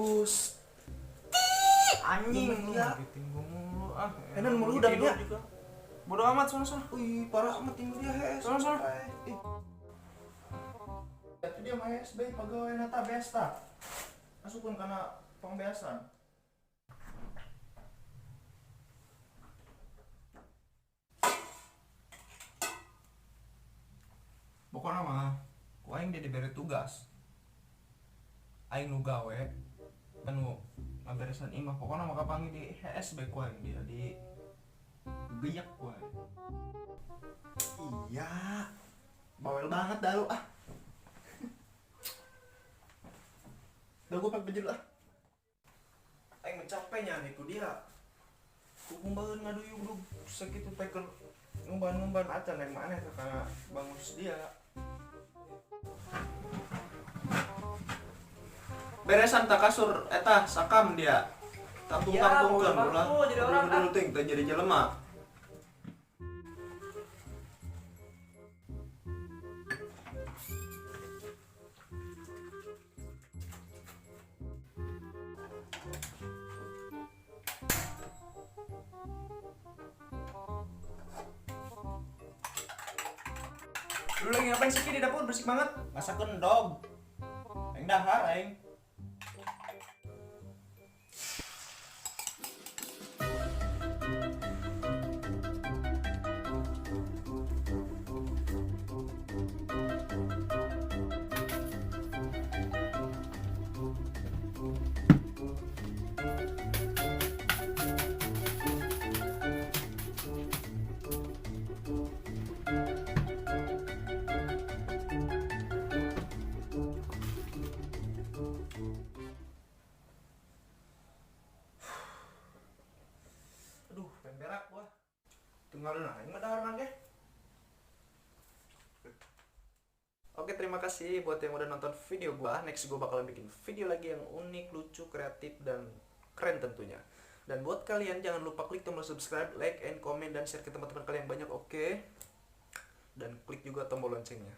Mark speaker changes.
Speaker 1: Bagus.
Speaker 2: Anjing lu
Speaker 1: Iya.
Speaker 2: ngagetin gua mulu ah.
Speaker 1: Enan
Speaker 2: Lagi
Speaker 1: mulu udah
Speaker 2: tidur
Speaker 1: ya.
Speaker 2: juga. Bodoh amat sono sono.
Speaker 1: Wih, parah amat tinggal dia hes.
Speaker 2: Sono, sono.
Speaker 1: Ih. Itu dia mah hes bae pegawai nata besta. Masukkan karena pembeasan. Pokoknya mah, ku aing dia diberi tugas. Aing nu gawe, anu ngaberesan imah pokoknya mah kapanggih di HS bae ku aing dia di geyak ku aing. Iya, bawel banget dah lu ah. Udah gua pakai baju dulu ah. Aing mencapainya nih ku dia. Ku kumbaheun ngaduyug sakitu teh keur ngumban-ngumban acan yang mana teh kana bangus dia. Beresan tak kasur eta sakam dia. Tangtung-tangtungkeun
Speaker 2: Ya,
Speaker 1: ulah.
Speaker 2: aku jadi orang, ah.
Speaker 1: Dulu teuing teh jadi jelema. Lu lagi ngapain sih Ki, di dapur bersih banget? Masak endog. Aing dahar aing. Aduh, pengen berak gua. Tinggal aing mah dahar ge. Oke, terima kasih buat yang udah nonton video gua. Next gua bakalan bikin video lagi yang unik, lucu, kreatif, dan keren tentunya. Dan buat kalian jangan lupa klik tombol subscribe, like, and comment, dan share ke teman-teman kalian yang banyak, oke? Dan klik juga tombol loncengnya.